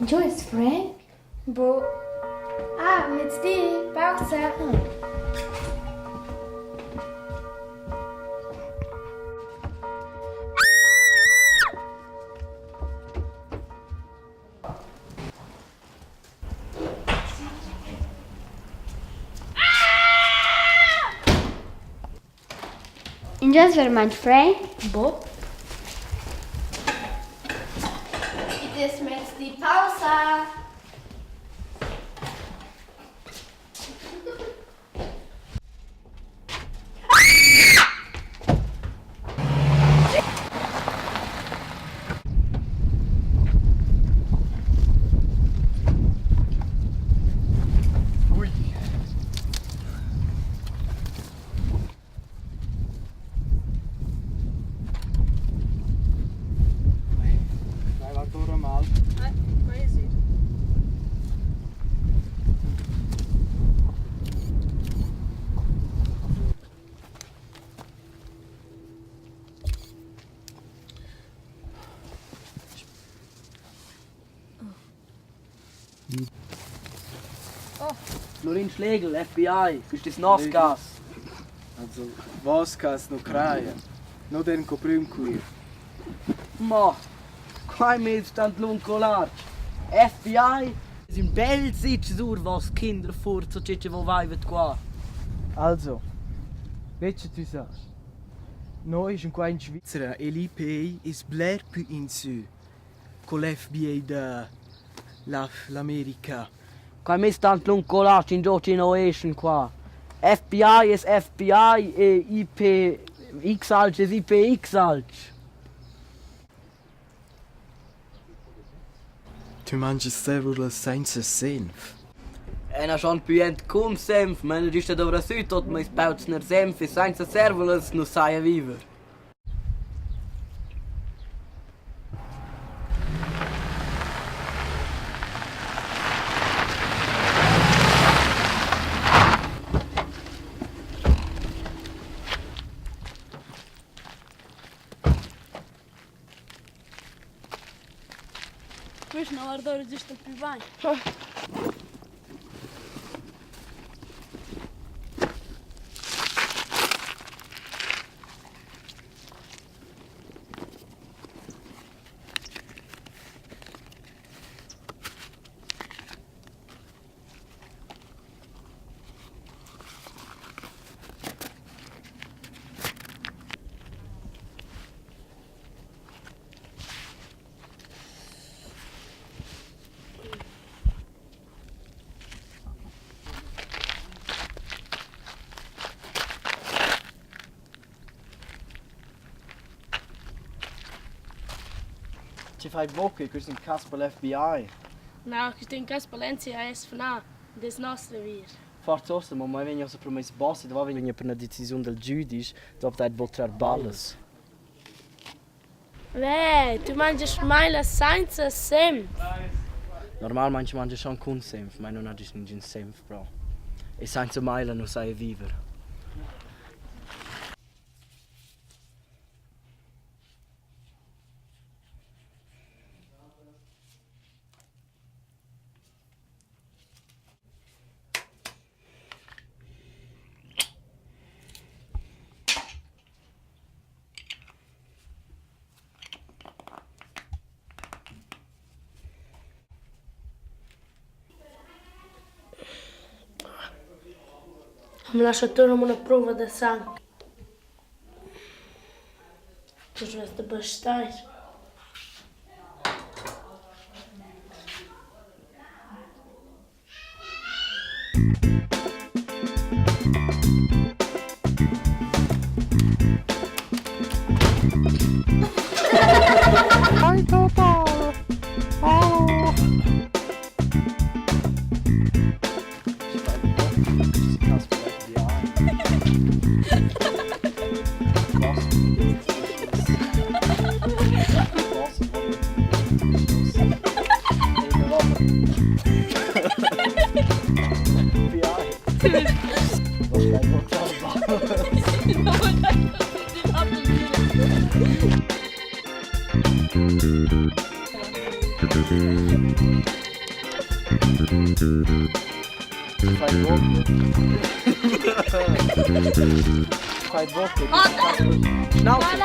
Ingio es Frank? Bo. Ah, mezdi, pausa. Ingio es veramaing Frank? Bo. Id es mezdi pausa. Ui. Dai, va ancora mal. Crazy. Flurin Schlegel, FBI, quist es nos cas. Also, vos cas nu craja. No den co prüm cuir. Ma, quai mez tant lung co larg. FBI es ün bel sitg sur vos Kinderfurz o che che vo vaivat qua. Also, vece tü sast. Noi eschan qua in Svizra e l'IPI es bler pü insü co l'FBI da l'America. Quai m'es tant lung co larg ingio chi no eschan qua. FBI es FBI e IP X alch es IP X alch. Tü mangiast servulas sainza senf. Eu n'ha schon pü jent cun senf, ma eu n'ha güsta dovrà sü tuot meis pouts ner senf e sainza servulas nu saja viver. Quist nu guardora güsta plü bain. Che fai bocca? Quist è ün cas per l'FBI. Na, quist è ün cas per l'NCAS Fnà, des nos revier. Forsa uossa, ma mai vegn uossa pro meis boss e davo vegna per üna decisiun dal giüdisch, davo dad votrar ballas. Ve, tü mangiast maila sainza senf. Normalmaing mangia schon cun senf, ma eu nun ha gist ingün senf però. E sainza maila nu saja viver. Am lascha tour amo üna prouva da sang. Tu svess da bastair. Hi Total! Hallo! Fai bocca. Fai bocca. Schnauze.